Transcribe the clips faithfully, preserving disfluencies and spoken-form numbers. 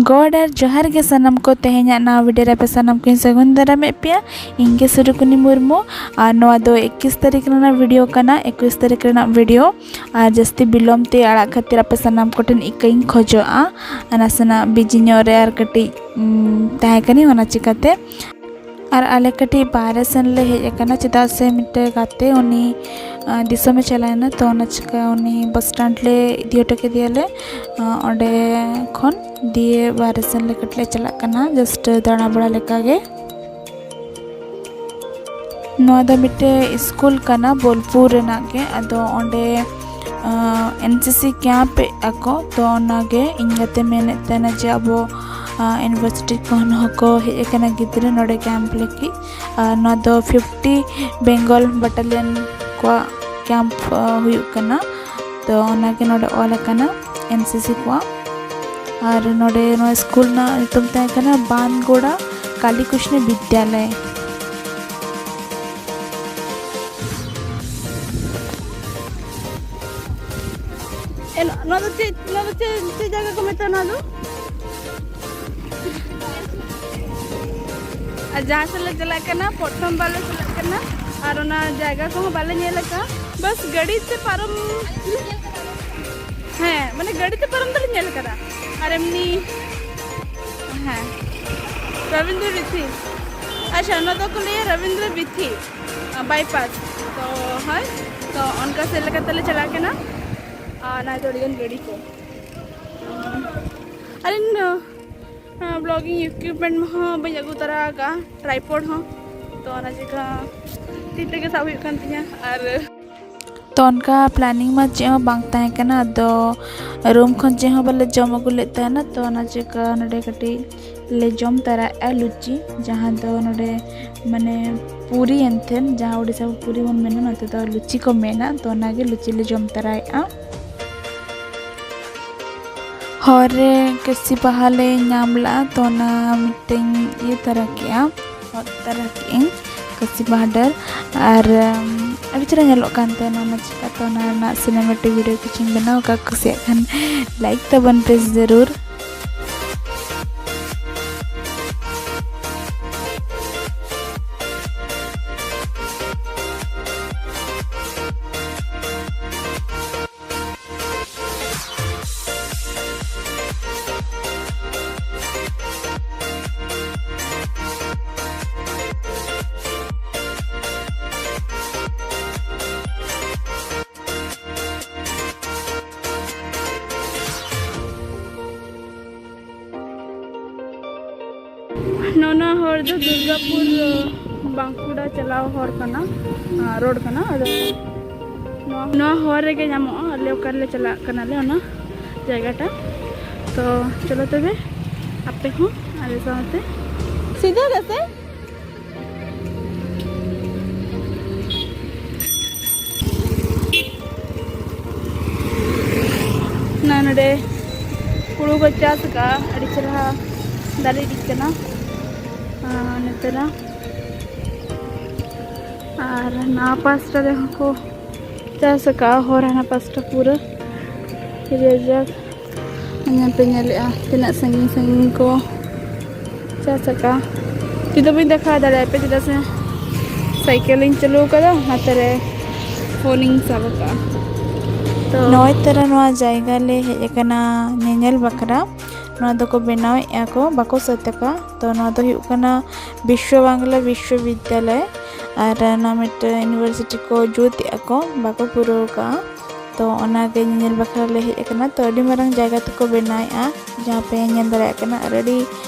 ᱜᱚᱰ ᱟᱨ ᱡᱚᱦᱟᱨ ᱜᱮ ᱥᱟᱱᱟᱢ ᱠᱚ᱾ ᱛᱮᱦᱮᱧᱟᱜ ᱱᱟᱣᱟ ᱵᱷᱤᱰᱤᱭᱳ ᱨᱮ ᱟᱯᱮ ᱥᱟᱱᱟᱢ ᱠᱚᱧ ᱥᱟᱹᱜᱩᱱ ᱫᱟᱨᱟᱢᱮᱫ ᱯᱮᱭᱟ᱾ ᱤᱧ ᱜᱮ ᱥᱩᱨᱩᱠᱩᱱᱤ ᱢᱩᱨᱢᱩ᱾ ᱟᱨ ᱱᱚᱣᱟ ᱫᱚ ᱮᱠᱩᱥ ᱛᱟᱹᱨᱤᱠᱷ ᱨᱮᱱᱟᱜ ᱵᱷᱤᱰᱤᱭᱳ ᱠᱟᱱᱟ, ᱮᱠᱩᱥ ᱛᱟᱹᱨᱤᱠᱷ ᱨᱮᱱᱟᱜ ᱵᱷᱤᱰᱤᱭᱳ᱾ ᱟᱨ ᱡᱟᱹᱥᱛᱤ ᱵᱤᱞᱚᱢ ᱛᱮ ᱟᱲᱟᱜ ᱠᱷᱟᱹᱛᱤᱨ ᱟᱯᱮ ᱥᱟᱱᱟᱢ ᱠᱚᱴᱷᱮᱱ ᱤᱠᱟᱹᱧ ᱠᱷᱚᱡᱚᱜᱼᱟ᱾ ᱟᱨ ᱱᱟᱥᱮᱱᱟᱜ ᱵᱤᱡᱤ ᱧᱚᱜ ᱨᱮ ᱟᱨ ᱠᱟᱹᱴᱤᱡ, ᱩᱢ, ᱛᱟᱦᱮᱸ ᱠᱟᱹᱱᱟᱹᱧ, ᱚᱱᱟ ᱪᱤᱠᱟᱹᱛᱮ᱾ ᱟᱨ ᱟᱞᱮ ᱠᱟᱹᱴᱤᱡ ᱵᱟᱦᱨᱮ ᱥᱮᱱ ᱞᱮ ᱦᱮᱡ ᱟᱠᱟᱱᱟ, ᱪᱮᱫᱟᱜ ᱥᱮ ᱢᱤᱫᱴᱮᱡ ᱜᱟᱛᱮ ᱩᱱᱤ, ᱟᱸ, ᱫᱤᱥᱚᱢᱮ ᱪᱟᱞᱟᱣᱮᱱᱟ, ᱛᱚ ᱚᱱᱟ ᱪᱤᱠᱟᱹ ᱩᱱᱤ ᱵᱟᱥ ᱥᱴᱮᱱᱰ ᱞᱮ ᱤᱫᱤ ᱦᱚᱴᱚ ᱠᱮᱫᱮᱭᱟᱞᱮ᱾ ᱟᱸ, ᱚᱸᱰᱮ ᱠᱷᱚᱱ ᱫᱤᱭᱮ ᱵᱟᱦᱨᱮ ᱥᱮᱱ ᱞᱮ ᱠᱟᱹᱴᱤᱡ ᱞᱮ ᱪᱟᱞᱟᱜ ᱠᱟᱱᱟ, ᱡᱟᱥᱴ ᱫᱟᱬᱟ ᱵᱟᱲᱟ ᱞᱮᱠᱟᱜᱮ᱾ ᱱᱚᱣᱟ ᱫᱚ ᱢᱤᱫᱴᱮᱡ ᱥᱠᱩᱞ ᱠᱟᱱᱟ ᱵᱳᱞᱯᱩᱨ ᱨᱮᱱᱟᱜ ᱜᱮ᱾ ᱟᱫᱚ ᱚᱸᱰᱮ, ᱟᱸ, ᱮᱱ ᱥᱤ ᱥᱤ ᱠᱮᱢᱯ ᱮᱫ ᱟᱠᱚ᱾ ᱛᱚ ᱚᱱᱟᱜᱮ ᱤᱧ ᱜᱟᱛᱮ ᱢᱮᱱᱮᱫ ᱛᱟᱦᱮᱱᱟ ᱡᱮ ᱟᱵᱚ, ᱟᱸ, ᱤᱭᱩᱱᱤᱵᱷᱟᱨᱥᱤᱴᱤ ᱠᱷᱚᱱ ᱦᱚᱸᱠᱚ ᱦᱮᱡ ᱟᱠᱟᱱᱟ ᱜᱤᱫᱽᱨᱟᱹ ᱱᱚᱰᱮ ᱠᱮᱢᱯ ᱞᱟᱹᱜᱤᱫ᱾ ᱟᱨ ᱱᱚᱣᱟ ᱫᱚ ᱯᱷᱤᱯᱴᱤ ᱵᱮᱝᱜᱚᱞ ᱵᱟᱴᱟᱞᱤᱭᱟᱱ ᱠᱚᱣᱟᱜ ᱠᱮᱢᱯ, ᱟᱸ, ᱦᱩᱭᱩᱜ ᱠᱟᱱᱟ᱾ ᱛᱚ ᱚᱱᱟᱜᱮ ᱱᱚᱰᱮ ᱚᱞ ᱟᱠᱟᱱᱟ ᱮᱱ ᱥᱤ ᱥᱤ ᱠᱚᱣᱟᱜ᱾ ᱟᱨ ᱱᱚᱰᱮ ᱱᱚᱣᱟ ᱥᱠᱩᱞ ᱨᱮᱱᱟᱜ ᱧᱩᱛᱩᱢ ᱛᱟᱦᱮᱸ ᱠᱟᱱᱟ ᱵᱟᱱᱜᱳᱲᱟ ᱠᱟᱞᱤ ᱠᱨᱤᱥᱱᱚ ᱵᱤᱫᱽᱭᱟᱞᱚᱭ᱾ ᱮ, ᱱᱚᱣᱟ ᱫᱚ ᱪᱮᱫ, ᱱᱚᱣᱟ ᱫᱚ ᱪᱮᱫ, ᱪᱮᱫ ᱡᱟᱭᱜᱟ ᱠᱚ ᱢᱮᱛᱟᱜᱼᱟ ᱱᱚᱣᱟ ᱫᱚ? ᱟᱨ ᱡᱟᱦᱟᱸ ᱥᱮᱫ ᱞᱮ ᱪᱟᱞᱟᱜ ᱠᱟᱱᱟ, ᱯᱨᱚᱛᱷᱚᱢ ᱵᱟᱨ ᱞᱮ ᱪᱟᱞᱟᱜ ᱠᱟᱱᱟ, ᱟᱨ ᱚᱱᱟ ᱡᱟᱭᱜᱟ ᱠᱚᱦᱚᱸ ᱵᱟᱞᱮ ᱧᱮᱞ ᱟᱠᱟᱫᱼᱟ᱾ ᱵᱟᱥ ᱜᱟᱹᱰᱤ ᱛᱮ ᱯᱟᱨᱚᱢ, ᱦᱮᱸ, ᱢᱟᱱᱮ ᱜᱟᱹᱰᱤ ᱛᱮ ᱯᱟᱨᱚᱢ ᱫᱚᱞᱮ ᱧᱮᱞ ᱟᱠᱟᱫᱟ, ᱟᱨ ᱮᱢᱱᱤ, ᱦᱮᱸ, ᱨᱚᱵᱤᱱᱫᱨᱚ ᱵᱤᱛᱷᱤ᱾ ᱟᱪᱪᱷᱟ, ᱚᱱᱟ ᱫᱚᱠᱚ ᱞᱟᱹᱭᱟ ᱨᱚᱵᱤᱱᱫᱨᱚ ᱵᱤᱛᱷᱤ, ᱟ, ᱵᱟᱭᱯᱟᱥ᱾ ᱛᱚ ᱦᱳᱭ, ᱛᱚ ᱚᱱᱠᱟ ᱥᱮᱫ ᱞᱮᱠᱟ ᱛᱮᱞᱮ ᱪᱟᱞᱟᱜ ᱠᱟᱱᱟ᱾ ᱟᱨ ᱚᱱᱟ ᱫᱚ ᱟᱹᱰᱤᱜᱟᱱ ᱜᱟᱹᱰᱤ ᱠᱚ᱾ ᱟᱹᱞᱤᱧ ᱫᱚ ᱦᱮᱸ, ᱵᱞᱚᱜᱤᱝ ᱤᱠᱩᱭᱤᱯᱢᱮᱱᱴ ᱦᱚᱸ ᱵᱟᱹᱧ ᱟᱹᱜᱩ ᱛᱚᱨᱟ ᱟᱠᱟᱫᱼᱟ, ᱴᱨᱟᱭᱯᱚᱰ ᱦᱚᱸ᱾ ᱛᱚ ᱚᱱᱟ ᱪᱤᱠᱟᱹ ᱛᱤ ᱛᱮᱜᱮ ᱥᱟᱵ ᱦᱩᱭᱩᱜ ᱠᱟᱱ ᱛᱤᱧᱟᱹ᱾ ᱟᱨ ᱛᱚ ᱚᱱᱠᱟ ᱯᱞᱮᱱᱤᱝ ᱢᱟ ᱪᱮᱫ ᱦᱚᱸ ᱵᱟᱝ ᱛᱟᱦᱮᱸ ᱠᱟᱱᱟ, ᱟᱫᱚ ᱨᱩᱢ ᱠᱷᱚᱱ ᱪᱮᱫ ᱦᱚᱸ ᱵᱟᱞᱮ ᱡᱚᱢ ᱟᱹᱜᱩ ᱞᱮᱫ ᱛᱟᱦᱮᱱᱟ, ᱛᱚ ᱚᱱᱟ ᱪᱤᱠᱟᱹ ᱱᱚᱰᱮ ᱠᱟᱹᱴᱤᱡ ᱞᱮ ᱡᱚᱢ ᱛᱟᱨᱟᱭᱮᱫᱼᱟ ᱞᱩᱪᱤ, ᱡᱟᱦᱟᱸ ᱫᱚ ᱱᱚᱰᱮ ᱢᱟᱱᱮ ᱯᱩᱨᱤ ᱮᱱᱛᱮᱫ, ᱡᱟᱦᱟᱸ ᱳᱰᱤᱥᱟ ᱯᱩᱨᱤ ᱵᱚᱱ ᱢᱮᱱᱟ, ᱱᱚᱛᱮ ᱫᱚ ᱞᱩᱪᱤ ᱠᱚ ᱢᱮᱱᱟ, ᱛᱚ ᱚᱱᱟᱜᱮ ᱞᱩᱪᱤ ᱞᱮ ᱡᱚᱢ ᱛᱟᱨᱟᱭᱮᱫᱼᱟ᱾ ᱦᱚᱨ ᱨᱮ ᱠᱟᱹᱥᱤ ᱵᱟᱦᱟ ᱞᱮ ᱧᱟᱢ ᱞᱮᱜᱼᱟ, ᱛᱚ ᱚᱱᱟ ᱢᱤᱫᱴᱮᱱ ᱤᱭᱟᱹ ᱛᱟᱨᱟ ᱠᱮᱜᱼᱟ, ᱦᱚᱫ ᱛᱟᱨᱟ ᱠᱮᱜᱼᱟᱹᱧ ᱠᱟᱹᱥᱤ ᱵᱟᱦᱟ ᱰᱟᱹᱨ᱾ ᱟᱨ, ᱩᱢ, ᱟᱹᱰᱤ ᱪᱮᱦᱨᱟ ᱧᱮᱞᱚᱜ ᱠᱟᱱ ᱛᱟᱦᱮᱱᱟ, ᱚᱱᱟ ᱪᱤᱠᱟᱹᱛᱮ ᱚᱱᱟ ᱨᱮᱱᱟᱜ ᱥᱤᱱᱮᱢᱮᱴᱤᱠ ᱵᱷᱤᱰᱤᱭᱳ ᱠᱤᱪᱷᱩᱧ ᱵᱮᱱᱟᱣ ᱟᱠᱟᱫ᱾ ᱠᱩᱥᱤᱭᱟᱜ ᱠᱷᱟᱱ ᱞᱟᱭᱤᱠ ᱛᱟᱵᱚᱱ ᱯᱮ ᱡᱟᱹᱨᱩᱲ᱾ ᱱᱚᱣᱟ ᱦᱚᱨ ᱫᱚ ᱫᱩᱨᱜᱟᱯᱩᱨ, ᱵᱟᱸᱠᱩᱲᱟ ᱪᱟᱞᱟᱣ ᱦᱚᱨ ᱠᱟᱱᱟ, ᱟᱨ ᱨᱳᱰ ᱠᱟᱱᱟ᱾ ᱟᱫᱚ ᱱᱚᱣᱟ, ᱱᱚᱣᱟ ᱦᱚᱨ ᱨᱮᱜᱮ ᱧᱟᱢᱚᱜᱼᱟ, ᱟᱞᱮ ᱚᱠᱟ ᱨᱮᱞᱮ ᱪᱟᱞᱟᱜ ᱠᱟᱱᱟᱞᱮ ᱚᱱᱟ ᱡᱟᱭᱜᱟᱴᱟ᱾ ᱛᱚ ᱪᱚᱞᱚ ᱛᱚᱵᱮ ᱟᱯᱮ ᱦᱚᱸ ᱟᱞᱮ ᱥᱟᱶᱛᱮ᱾ ᱥᱤᱫᱷᱟᱹ ᱜᱮᱥᱮ? ᱱᱚᱜᱼᱚᱭ ᱱᱚᱰᱮ ᱦᱩᱲᱩ ᱠᱚ ᱪᱟᱥ ᱟᱠᱟᱫᱼᱟ, ᱟᱹᱰᱤ ᱪᱮᱨᱦᱟ ᱫᱟᱨᱮ ᱤᱫᱤᱜ ᱠᱟᱱᱟ᱾ ᱟᱨ ᱱᱚᱛᱮ ᱨᱮ, ᱟᱨ ᱱᱚᱣᱟ ᱯᱟᱥᱴᱟ ᱨᱮᱦᱚᱸ ᱠᱚ ᱪᱟᱥ ᱟᱠᱟᱫᱼᱟ, ᱦᱚᱨ ᱦᱟᱱᱟ ᱯᱟᱥᱴᱟ ᱯᱩᱨᱟᱹ ᱦᱟᱹᱨᱭᱟᱹᱲ ᱡᱟᱠ᱾ ᱧᱮᱞ ᱯᱮ ᱧᱮᱞᱮᱫᱼᱟ ᱛᱤᱱᱟᱹᱜ ᱥᱟᱺᱜᱤᱧ ᱥᱟᱺᱜᱤᱧ ᱠᱚ ᱪᱟᱥ ᱟᱠᱟᱫᱼᱟ᱾ ᱛᱤ ᱫᱚ ᱵᱟᱹᱧ ᱫᱮᱠᱷᱟᱣ ᱫᱟᱲᱮᱭᱟᱯᱮ, ᱪᱮᱫᱟᱜ ᱥᱮ ᱥᱟᱭᱠᱮᱞ ᱤᱧ ᱪᱟᱹᱞᱩ ᱟᱠᱟᱫᱟ, ᱚᱱᱟᱛᱮ ᱨᱮ ᱯᱷᱳᱱ ᱤᱧ ᱥᱟᱵ ᱟᱠᱟᱫᱼᱟ᱾ ᱛᱚ ᱱᱚᱜᱼᱚᱭ ᱛᱚᱨᱟ ᱱᱚᱣᱟ ᱡᱟᱭᱜᱟ ᱞᱮ ᱦᱮᱡ ᱟᱠᱟᱱᱟ ᱧᱮᱧᱮᱞ ᱵᱟᱠᱷᱨᱟ᱾ ᱱᱚᱣᱟ ᱫᱚᱠᱚ ᱵᱮᱱᱟᱣᱮᱫᱼᱟ ᱠᱚ, ᱵᱟᱠᱚ ᱥᱟᱹᱛ ᱟᱠᱟᱫᱼᱟ᱾ ᱛᱚ ᱱᱚᱣᱟ ᱫᱚ ᱦᱩᱭᱩᱜ ᱠᱟᱱᱟ ᱵᱤᱥᱣᱚ ᱵᱟᱝᱞᱟ ᱵᱤᱥᱣᱚᱵᱤᱫᱽᱫᱟᱞᱚᱭ, ᱟᱨ ᱱᱚᱣᱟ ᱢᱤᱫᱴᱮᱱ ᱤᱭᱩᱱᱤᱵᱷᱟᱨᱥᱤᱴᱤ ᱠᱚ ᱡᱩᱛ ᱮᱫᱼᱟ ᱠᱚ, ᱵᱟᱠᱚ ᱯᱩᱨᱟᱹᱣ ᱟᱠᱟᱫᱼᱟ᱾ ᱛᱚ ᱚᱱᱟᱜᱮ ᱧᱮᱧᱮᱞ ᱵᱟᱠᱷᱨᱟ ᱞᱮ ᱦᱮᱡ ᱟᱠᱟᱱᱟ᱾ ᱛᱚ ᱟᱹᱰᱤ ᱢᱟᱨᱟᱝ ᱡᱟᱭᱜᱟ ᱛᱮᱠᱚ ᱵᱮᱱᱟᱣᱮᱫᱼᱟ, ᱡᱟᱦᱟᱸ ᱯᱮ ᱧᱮᱞ ᱫᱟᱲᱮᱭᱟᱜ ᱠᱟᱱᱟ, ᱟᱨ ᱟᱹᱰᱤ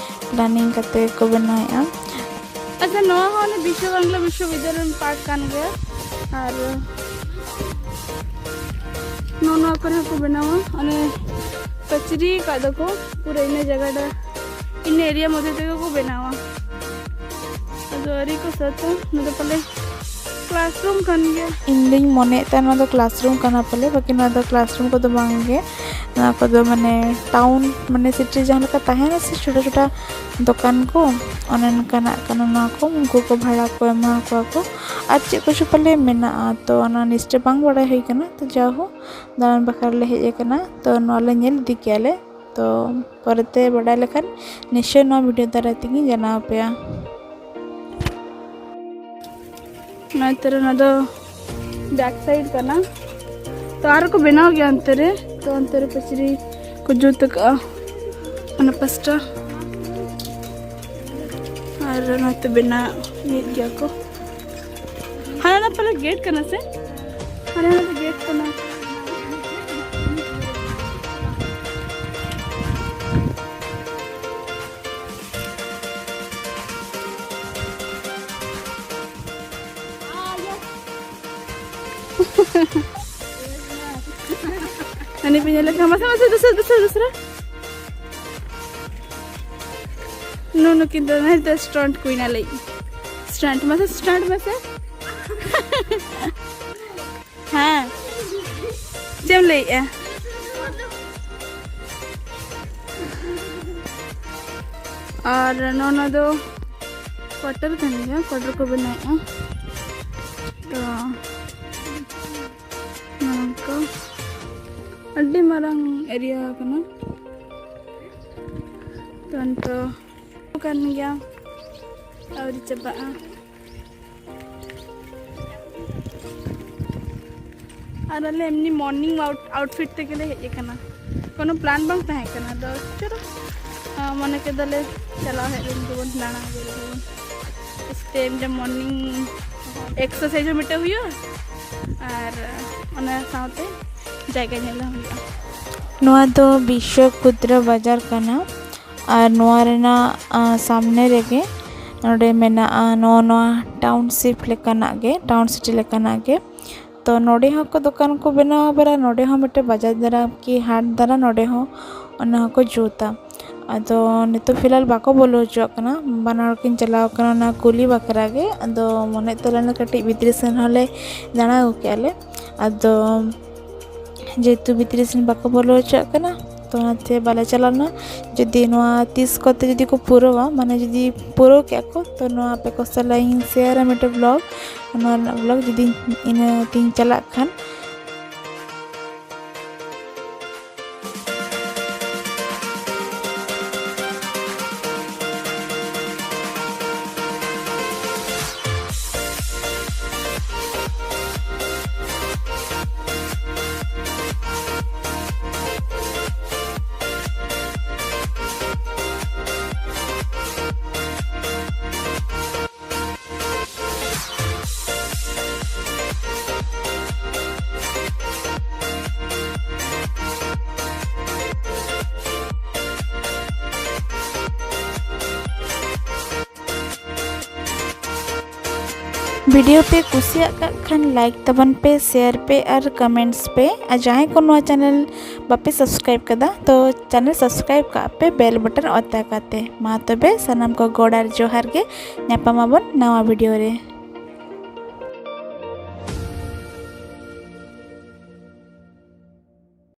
ᱯᱞᱟᱱᱤᱝ ᱠᱟᱛᱮ ᱠᱚ ᱵᱮᱱᱟᱣᱮᱫᱼᱟ᱾ ᱟᱪᱪᱷᱟ, ᱱᱚᱣᱟ ᱦᱚᱸ ᱚᱱᱮ ᱵᱤᱥᱣᱚ ᱵᱟᱝᱞᱟ ᱵᱤᱥᱣᱚᱵᱤᱫᱽᱫᱟᱞᱚᱭ ᱨᱮᱱ ᱯᱟᱨᱴ ᱠᱟᱱ ᱜᱮᱭᱟ᱾ ᱟᱨ ᱱᱚᱜᱼᱚ ᱱᱚᱣᱟ ᱠᱚᱨᱮ ᱦᱚᱸᱠᱚ ᱵᱮᱱᱟᱣᱟ, ᱚᱱᱮ ᱯᱟᱹᱪᱨᱤ ᱟᱠᱟᱫ ᱫᱚᱠᱚ ᱯᱩᱨᱟᱹ ᱤᱱᱟᱹ ᱡᱟᱭᱜᱟ ᱫᱚ, ᱤᱱᱟᱹ ᱮᱨᱤᱭᱟ ᱢᱚᱫᱽᱫᱷᱮ ᱛᱮᱜᱮ ᱠᱚ ᱵᱮᱱᱟᱣᱟ᱾ ᱟᱫᱚ ᱟᱹᱣᱨᱤ ᱠᱚ ᱥᱟᱹᱛᱟ, ᱱᱚᱣᱟ ᱫᱚ ᱯᱟᱞᱮ ᱠᱞᱟᱥᱨᱩᱢ ᱠᱟᱱ ᱜᱮᱭᱟ᱾ ᱤᱧ ᱫᱩᱧ ᱢᱚᱱᱮᱭᱮᱫ ᱛᱟᱦᱮᱸ ᱱᱚᱣᱟ ᱫᱚ ᱠᱞᱟᱥᱨᱩᱢ ᱠᱟᱱᱟ ᱯᱟᱞᱮ, ᱵᱟᱠᱤ ᱱᱚᱣᱟ ᱫᱚ ᱠᱞᱟᱥᱨᱩᱢ ᱠᱚᱫᱚ ᱵᱟᱝ ᱜᱮ᱾ ᱱᱚᱣᱟ ᱠᱚᱫᱚ ᱢᱟᱱᱮ ᱴᱟᱣᱩᱱ, ᱢᱟᱱᱮ ᱥᱤᱴᱤ ᱨᱮ ᱡᱟᱦᱟᱸ ᱞᱮᱠᱟ ᱛᱟᱦᱮᱱᱟ ᱥᱮ ᱪᱷᱳᱴᱳ ᱪᱷᱳᱴᱳ ᱫᱚᱠᱟᱱ ᱠᱚ, ᱚᱱᱮ ᱚᱱᱠᱟᱱᱟᱜ ᱠᱟᱱᱟ ᱱᱚᱣᱟ ᱠᱚ᱾ ᱩᱱᱠᱩ ᱠᱚ ᱵᱷᱟᱲᱟ ᱠᱚ ᱮᱢᱟ ᱠᱚᱣᱟ ᱠᱚ, ᱟᱨ ᱪᱮᱫ ᱠᱚᱪᱚ ᱯᱟᱞᱮ ᱢᱮᱱᱟᱜᱼᱟ, ᱛᱚ ᱚᱱᱟ ᱱᱤᱥᱪᱚᱭ ᱵᱟᱝ ᱵᱟᱲᱟᱭ ᱦᱩᱭ ᱠᱟᱱᱟ᱾ ᱛᱚ ᱡᱟᱭᱦᱳᱠ, ᱫᱟᱬᱟᱱ ᱵᱟᱠᱷᱨᱟ ᱞᱮ ᱦᱮᱡ ᱟᱠᱟᱱᱟ, ᱛᱚ ᱱᱚᱣᱟ ᱞᱮ ᱧᱮᱞ ᱤᱫᱤ ᱠᱮᱜᱼᱟ ᱞᱮ᱾ ᱛᱚ ᱯᱚᱨᱮᱛᱮ ᱵᱟᱰᱟᱭ ᱞᱮᱠᱷᱟᱱ ᱱᱤᱥᱪᱚᱭ ᱱᱚᱣᱟ ᱵᱷᱤᱰᱤᱭᱳ ᱫᱟᱨᱟᱭ ᱛᱮᱜᱮᱧ ᱡᱟᱱᱟᱣ ᱟᱯᱮᱭᱟ᱾ ᱱᱚᱛᱮ ᱨᱮ ᱱᱚᱣᱟ ᱫᱚ ᱵᱮᱠ ᱥᱟᱭᱤᱰ ᱠᱟᱱᱟ, ᱛᱚ ᱟᱨ ᱠᱚ ᱵᱮᱱᱟᱣ ᱜᱮᱭᱟ ᱚᱱᱛᱮ ᱨᱮ᱾ ᱛᱚ ᱚᱱᱛᱮ ᱨᱮ ᱯᱟᱹᱪᱨᱤ ᱠᱚ ᱡᱩᱛ ᱟᱠᱟᱜᱼᱟ ᱚᱱᱟ ᱯᱟᱥᱴᱟ, ᱟᱨ ᱱᱚᱛᱮ ᱵᱮᱱᱟᱣ ᱤᱭᱟᱹ ᱜᱮᱭᱟ ᱠᱚ᱾ ᱦᱟᱱᱟ ᱱᱟ ᱯᱟᱞᱮ ᱜᱮᱴ ᱠᱟᱱᱟ ᱥᱮ? ᱦᱟᱱᱟ ᱱᱟ ᱫᱚ ᱜᱮᱴ ᱠᱟᱱᱟ᱾ ᱦᱟᱹᱱᱤ ᱯᱮ ᱧᱮᱞ ᱞᱮᱠᱷᱟᱱ, ᱢᱟᱥᱮ, ᱢᱟᱥᱮ, ᱫᱩᱥᱨᱟ, ᱫᱩᱥᱨᱟ, ᱫᱩᱥᱨᱟ᱾ ᱱᱩᱱᱩ ᱠᱤᱱᱛᱩ ᱱᱟᱦᱮᱞ ᱛᱮ stunt ᱠᱩᱭᱱᱟ ᱞᱟᱹᱭ᱾ Stunt, ᱢᱟᱥᱮ, stunt ᱢᱟᱥᱮ᱾ ᱦᱮᱸ᱾ ᱪᱮᱫ ᱮᱢ ᱞᱟᱹᱭᱮᱜᱼᱟ? ᱟᱨ ᱱᱚᱣᱟ, ᱱᱚᱣᱟ ᱫᱚ quarter ᱠᱟᱱ ᱜᱮᱭᱟ, quarter ᱠᱚ ᱵᱮᱱᱟᱣᱮᱫᱼᱟ᱾ ᱛᱚ, ᱱᱚᱝᱠᱟ ᱟᱹᱰᱤ ᱢᱟᱨᱟᱝ area ᱠᱟᱱᱟ᱾ ᱛᱚ, ᱱᱤᱛᱚᱜ ᱠᱟᱱ ᱜᱮᱭᱟ, ᱟᱹᱣᱨᱤ ᱪᱟᱵᱟᱜᱼᱟ᱾ ᱟᱨ ᱟᱞᱮ ᱮᱢᱱᱤ morning out-, outfit ᱛᱮᱜᱮ ᱞᱮ ᱦᱮᱡ ᱟᱠᱟᱱᱟ, ᱠᱳᱱᱳ plan ᱵᱟᱝ ᱛᱟᱦᱮᱸ ᱠᱟᱱᱟ᱾ ᱟᱫᱚ ᱪᱚᱞᱚ, ᱟᱸ, ᱢᱚᱱᱮ ᱠᱮᱫᱟᱞᱮ ᱪᱟᱞᱟᱣ ᱦᱮᱡ ᱞᱮᱱ ᱜᱮᱵᱚᱱ, ᱫᱟᱬᱟ ᱟᱹᱜᱩ ᱞᱮᱜᱮ ᱵᱚᱱ᱾ Stay ᱢᱤᱫᱴᱮᱱ morning exercise ᱦᱚᱸ ᱢᱤᱫᱴᱮᱱ ᱦᱩᱭᱩᱜᱼᱟ, ᱟᱨ ᱚᱱᱟ ᱥᱟᱶᱛᱮ ᱡᱟᱭᱜᱟ ᱧᱮᱞ ᱦᱚᱸ ᱦᱩᱭᱩᱜᱼᱟ᱾ ᱱᱚᱣᱟ ᱫᱚ ᱵᱤᱥᱥᱚ ᱠᱷᱩᱫᱨᱚ ᱵᱟᱡᱟᱨ ᱠᱟᱱᱟ᱾ ᱟᱨ ᱱᱚᱣᱟ ᱨᱮᱱᱟᱜ, ᱟᱸ, ᱥᱟᱢᱱᱮ ᱨᱮᱜᱮ ᱱᱚᱰᱮ ᱢᱮᱱᱟᱜᱼᱟ ᱱᱚᱣᱟ, ᱱᱚᱣᱟ township ᱞᱮᱠᱟᱱᱟᱜ ᱜᱮ, town city ᱞᱮᱠᱟᱱᱟᱜ ᱜᱮ᱾ ᱛᱚ, ᱱᱚᱰᱮ ᱦᱚᱸᱠᱚ ᱫᱚᱠᱟᱱ ᱠᱚ ᱵᱮᱱᱟᱣ ᱵᱟᱲᱟ, ᱱᱚᱰᱮ ᱦᱚᱸ ᱢᱤᱫᱴᱮᱱ ᱵᱟᱡᱟᱨ ᱫᱷᱟᱨᱟ ᱠᱤ ᱦᱟᱴ ᱫᱷᱟᱨᱟ, ᱱᱚᱰᱮ ᱦᱚᱸ ᱚᱱᱟ ᱦᱚᱸᱠᱚ ᱡᱩᱛᱟ᱾ ᱟᱫᱚ ᱱᱤᱛᱚᱜ ᱯᱷᱤᱞᱦᱟᱞ ᱵᱟᱠᱚ ᱵᱚᱞᱚ ᱦᱚᱪᱚᱣᱟᱜ ᱠᱟᱱᱟ, ᱵᱟᱱᱟ ᱦᱚᱲ ᱠᱤᱱ ᱪᱟᱞᱟᱣ ᱠᱟᱱᱟ ᱚᱱᱟ ᱠᱩᱞᱤ ᱵᱟᱠᱷᱨᱟ ᱜᱮ᱾ ᱟᱫᱚ ᱢᱚᱱᱮᱭᱮᱫ ᱛᱟᱦᱮᱱᱟ ᱠᱟᱹᱴᱤᱡ ᱵᱷᱤᱛᱨᱤ ᱥᱮᱱ ᱦᱚᱸᱞᱮ ᱫᱟᱬᱟ ᱟᱹᱜᱩ ᱠᱮᱜᱼᱟ ᱞᱮ᱾ ᱟᱫᱚ ᱡᱮᱦᱮᱛᱩ ᱵᱷᱤᱛᱨᱤ ᱥᱮᱱ ᱵᱟᱠᱚ ᱵᱚᱞᱚ ᱦᱚᱪᱚᱣᱟᱜ ᱠᱟᱱᱟ, ᱛᱚ ᱚᱱᱟᱛᱮ ᱵᱟᱞᱮ ᱪᱟᱞᱟᱣ ᱞᱮᱱᱟ᱾ ᱡᱩᱫᱤ ᱱᱚᱣᱟ ᱛᱤᱥ ᱠᱚᱛᱮ ᱡᱩᱫᱤ ᱠᱚ ᱯᱩᱨᱟᱹᱣᱟ, ᱢᱟᱱᱮ ᱡᱩᱫᱤ ᱯᱩᱨᱟᱹᱣ ᱠᱮᱜᱼᱟ ᱠᱚ, ᱛᱚ ᱱᱚᱣᱟ ᱟᱯᱮ ᱠᱚ ᱥᱟᱞᱟᱜ ᱤᱧ share ᱟ ᱢᱤᱫᱴᱮᱱ vlog, ᱱᱚᱣᱟ ᱨᱮᱱᱟᱜ vlog ᱡᱩᱫᱤ ᱤᱱᱟᱹ ᱛᱤᱧ ᱪᱟᱞᱟᱜ ᱠᱷᱟᱱ᱾ ᱵᱷᱤᱰᱤᱭᱳ ᱯᱮ ᱠᱩᱥᱤᱭᱟᱜ ᱠᱟᱜ ᱠᱷᱟᱱ ᱞᱟᱭᱤᱠ ᱛᱟᱵᱚᱱ ᱯᱮ, ᱥᱮᱭᱟᱨ ᱯᱮ ᱟᱨ ᱠᱚᱢᱮᱱᱴᱥ ᱯᱮ᱾ ᱟᱨ ᱡᱟᱦᱟᱸᱭ ᱠᱚ ᱱᱚᱣᱟ ᱪᱮᱱᱮᱞ ᱵᱟᱯᱮ ᱥᱟᱵᱥᱠᱨᱟᱭᱤᱵ ᱠᱟᱫᱟ, ᱛᱚ ᱪᱮᱱᱮᱞ ᱥᱟᱵᱥᱠᱨᱟᱭᱤᱵ ᱠᱟᱜ ᱯᱮ ᱵᱮᱞ ᱵᱟᱴᱚᱱ ᱚᱛᱟ ᱠᱟᱛᱮ᱾ ᱢᱟ ᱛᱚᱵᱮ ᱥᱟᱱᱟᱢ ᱠᱚ ᱜᱚᱰ ᱟᱨ ᱡᱚᱦᱟᱨ ᱜᱮ, ᱧᱟᱯᱟᱢ ᱟᱵᱚᱱ ᱱᱟᱣᱟ ᱵᱷᱤᱰᱤᱭᱳ ᱨᱮ᱾